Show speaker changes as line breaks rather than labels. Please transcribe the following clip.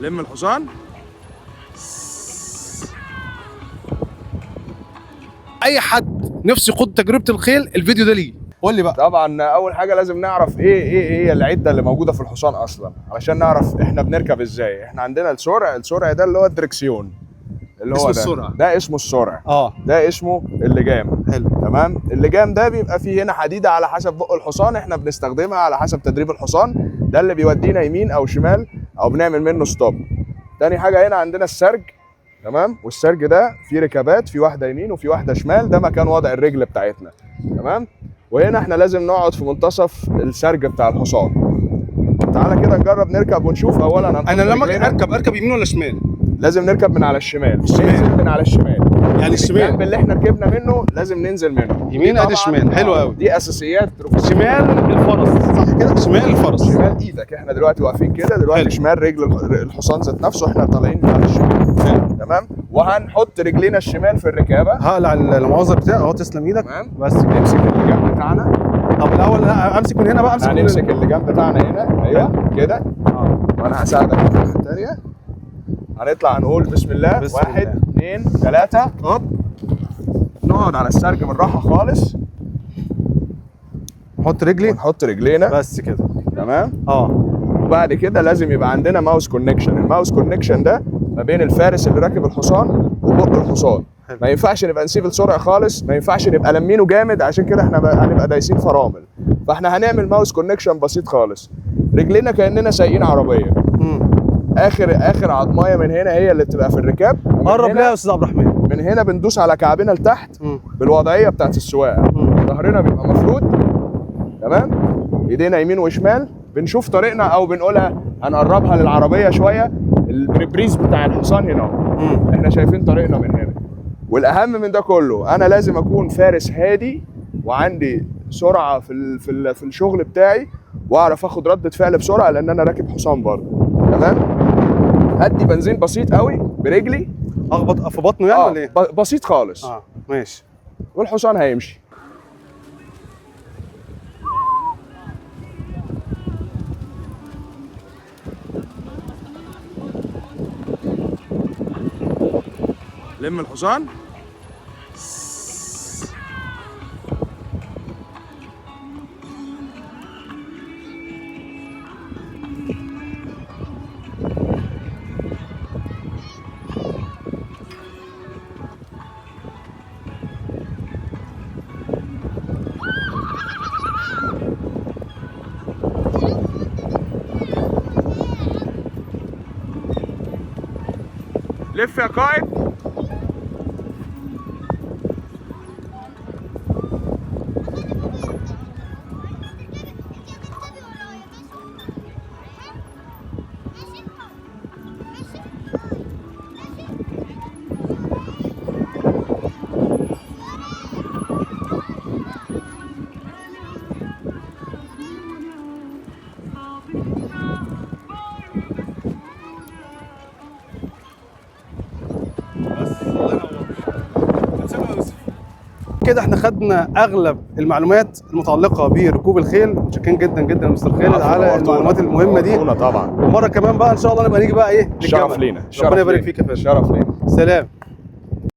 لم الحصان.
اي حد نفسه يخوض تجربه الخيل، الفيديو ده ليه. قول لي بقى.
طبعا اول حاجة لازم نعرف ايه هي العدة اللي موجودة في الحصان اصلا، علشان نعرف احنا بنركب ازاي. احنا عندنا السرع، السرع ده اللي هو الدركسيون اللي هو
اسمه
ده.
السرع.
ده اسمه السرع. ده اسمه اللجام.
حلو.
تمام. اللجام ده بيبقى فيه هنا حديده على حسب بق الحصان، احنا بنستخدمها على حسب تدريب الحصان، ده اللي بيودينا يمين او شمال او بنعمل منه stop. تاني حاجة هنا عندنا السرج. تمام. والسرج ده فيه ركابات، في واحدة يمين وفي واحدة شمال، ده مكان وضع الرجل بتاعتنا. تمام. وهنا احنا لازم نقعد في منتصف السرج بتاع الحصان. تعالى كده نجرب نركب ونشوف. اولا هنحط
انا لما
رجلينا.
اركب يمين ولا شمال؟
لازم نركب من على الشمال.
الشمال.
ننزل من على الشمال.
يعني الشمال.
الجنب اللي احنا ركبنا منه لازم ننزل منه.
يمين
دي
ادي
طبعاً-
شمال. حلو قوي.
دي اساسيات ركوب.
شمال الفرس صح كده؟ شمال الفرس.
شمال ايدك. احنا دلوقتي واقفين كده دلوقتي.
حلو.
شمال رجل الحصان ذات نفسه، احنا طالعين من على الشمال.
حلو.
تمام. وهنحط رجلينا الشمال في الركابه.
هقلع المعوذه بتاعي اهو. تسلم ايدك.
تمام.
بس كده.
نمسك اللجام بتاعنا.
طب الاول لا، امسك من هنا بقى، امسك من هنا.
هنمسك اللجام بتاعنا هنا. ايوه كده. وانا هساعدك في الناحية الثانية. هنطلع هنقول بسم الله.
بسم
واحد،
الله.
اثنين، ثلاثة، هوب. نقعد على السرج بالراحة خالص.
نحط رجلي
ونحط رجلينا.
بس كده.
تمام. وبعد كده لازم يبقى عندنا mouth connection. ال mouth connection ده ما بين الفارس اللي راكب الحصان وبق الحصان.
حلو.
ما ينفعش نبقى نسيب السرعة خالص، ما ينفعش نبقى لمينه جامد، عشان كده احنا هنبقى دايسين فرامل. فاحنا هنعمل mouth connection بسيط خالص. رجلينا كاننا سايقين عربية. اخر عظمايه من هنا هي اللي بتبقى في الركاب. ومن
قرب
هنا-
ليه يا استاذ عبد الرحمن؟
من هنا بندوس على كعبنا لتحت بالوضعيه بتاعت السواقة. ظهرنا بيبقى مفرود. تمام. ايدينا يمين وشمال، بنشوف طريقنا او بنقولها هنقربها للعربية شوية. البريبريز بتاع الحصان هنا أهو. احنا شايفين طريقنا من هنا. والاهم من ده كله، انا لازم اكون فارس هادي وعندي سرعة في الشغل بتاعي، واعرف اخد رده فعل بسرعة لان انا راكب حصان برضه. تمام. هدي بنزين بسيط قوي برجلي.
اخبط في بطنه يعني ولا ايه؟
بسيط خالص.
ماشي.
والحصان هيمشي. لم الحصان. لف يا قائد.
بس الله ينور. امسكوا يا يوسف. كده احنا خدنا اغلب المعلومات المتعلقة بركوب الخيل. متشكرين جدا جدا يا مستر خالد على المعلومات المهمة دي.
نورتونا طبعا.
ومرة كمان بقى ان شاء الله نبقى نيجي بقى ايه
الشرف
للجمل.
لينا.
ربنا يبارك فيك يا فندم.
الشرف لينا.
سلام.